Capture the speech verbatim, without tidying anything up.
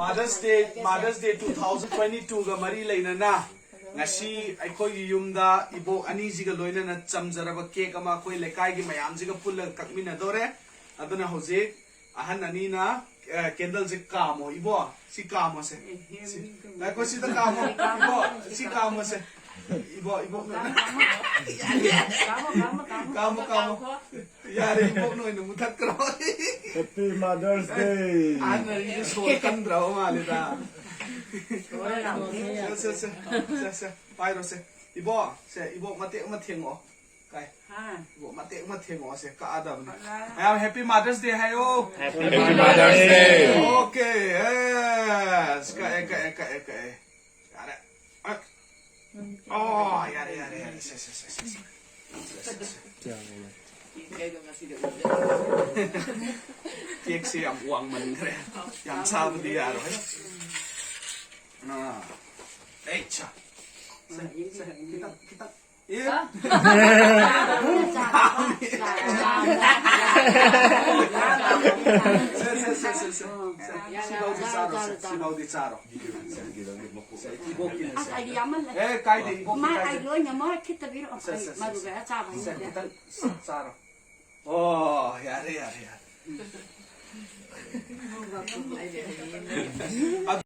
Mother's Day, Mother's Day two thousand twenty-two ꯒ ꯃꯔꯤ ꯂꯩꯅꯅ ꯉꯁꯤ ꯑꯩꯈꯣꯏꯒꯤ ꯌꯨꯝꯗ ꯏꯕꯣꯛ ꯑꯅꯤꯁꯤꯒ ꯂꯣꯏꯅꯅ ꯆꯝꯖꯔꯕ ꯀꯦꯛ ꯑꯃ ꯑꯩꯈꯣꯏ ꯂꯩꯀꯥꯏꯒꯤ ꯃꯌꯥꯝꯁꯤꯒ ꯄꯨꯜꯂꯒ ꯀꯛꯃꯤꯟꯅꯗꯣꯔꯦ꯫ ꯑꯗꯨꯅ ꯍꯧꯖꯤꯛ ꯑꯍꯟ ꯑꯅꯤꯅ, ꯑ, candle ꯁꯦ ꯀꯥꯝꯃꯣ, ꯏꯕꯣ, ꯁꯤ ꯀꯥꯝꯃꯣꯁꯦ꯫ ꯁꯤ, ꯉꯥꯏꯈꯣ, ꯁꯤꯗ ꯀꯥꯝꯃꯣ, ꯏꯕꯣ, ꯁꯤ ꯀꯥꯝꯃꯣꯁꯦ꯫ ꯏꯕꯣ, ꯏꯕꯣ, ꯀꯥꯝꯃꯣ, ꯀꯥꯝꯃꯣ, ꯀꯥꯝꯃꯣ, ꯀꯥꯝꯃꯣ, ꯀꯥꯝꯃꯣ꯫ ꯀꯥꯝꯃꯣ, ꯀꯥꯝꯃꯣ꯫ ꯌꯥꯔꯦ, ꯏꯕꯣꯛꯅ ꯑꯣꯏꯅ ꯃꯨꯊꯠꯈ꯭ꯔꯣ꯫ Happy Mother's Day. ꯑꯍꯟ ꯑꯅꯤꯁꯦ ꯁꯣꯔ ꯀꯟꯗ꯭ꯔꯕ ꯃꯥꯜꯂꯦꯗ꯫ ꯁꯦ, ꯁꯦ, ꯁꯦ, ꯁꯦ, ꯁꯦ, ꯄꯥꯏꯔꯣꯁꯦ꯫ ꯏꯕꯣ, ꯁꯦ, ꯏꯕꯣꯛ ꯃꯇꯦꯛ ꯑꯃ ꯊꯦꯡꯉꯛꯑꯣ꯫ ꯀꯥꯏ꯫ ꯍꯥ꯫ ꯏꯕꯣꯛ ꯃꯇꯦꯛ ꯑꯃ ꯊꯦꯡꯉꯛꯑꯣꯁꯦ, ꯀꯛꯑꯗꯕꯅꯦ꯫ ꯌꯥꯔꯦ꯫ ꯃꯌꯥꯝ Happy Mother's Day ꯍꯥꯏꯌꯣ꯫ Happy Mother's Day. Okay, yes. ꯀꯛꯑꯦ, ꯀꯛꯑꯦ, ꯀꯛꯑꯦ, ꯀꯛꯑꯦ꯫ ꯌꯥꯔꯦ꯫ ꯑ-, ꯑꯣ, ꯌꯥꯔꯦ, ꯌꯥꯔꯦ, ꯌꯥꯔꯦ꯫ ꯁꯦ, ꯁꯦ, ꯁꯦ, ꯁꯦ, ꯁꯦ꯫ ꯀꯦꯛꯁꯦ ꯌꯥꯝ ꯋꯥꯡꯃꯟꯈ꯭ꯔꯦ꯫ ꯌꯥꯝ ꯆꯥꯕꯗꯤ ꯌꯥꯔꯣꯏ꯫ ꯑꯥ꯫ ꯑꯩ, ꯆꯥ꯫ ꯁꯦ, ꯁꯦ, ꯈꯤꯇꯪ, ꯈꯤꯇꯪ꯫ ꯑꯦ꯫ ꯁꯦ, ꯁꯦ, ꯁꯦ, ꯁꯦ, ꯁꯦ꯫ ꯁꯤꯐꯥꯎꯗꯤ ꯆꯥꯔꯣ, ꯁꯦ, ꯁꯤꯐꯥꯎꯗꯤ ꯆꯥꯔꯣ꯫ ꯁꯦ, ꯏꯕꯣꯛꯀꯤꯅꯦ, ꯁꯦ꯫ ꯑꯁ, ꯑꯩꯗꯤ ꯌꯥꯝꯃꯜꯂꯦ꯫ ꯑꯦ, ꯀꯥꯏꯗꯦ, ꯏꯕꯣꯛꯀꯤ ꯃꯥ ꯀꯥꯏꯗꯦ꯫ ꯑꯩ ꯂꯣꯏꯅ ꯃꯣꯏ ꯈꯤꯠꯇ ꯄꯤꯔꯛꯑꯣ꯫ ꯁꯦ, ꯑꯩ ꯁꯦ, ꯁꯦ, ꯃꯔꯨ ꯁꯦ꯫ ꯀꯌꯥ ꯆꯥꯕ ꯁꯦ, ꯍꯩꯇꯦ꯫ ꯈꯤꯇꯪ ꯆꯥꯔꯣ꯫ ꯑꯣ, ꯌꯥꯔꯦ, ꯌꯥꯔꯦ, ꯌꯥꯔꯦ꯫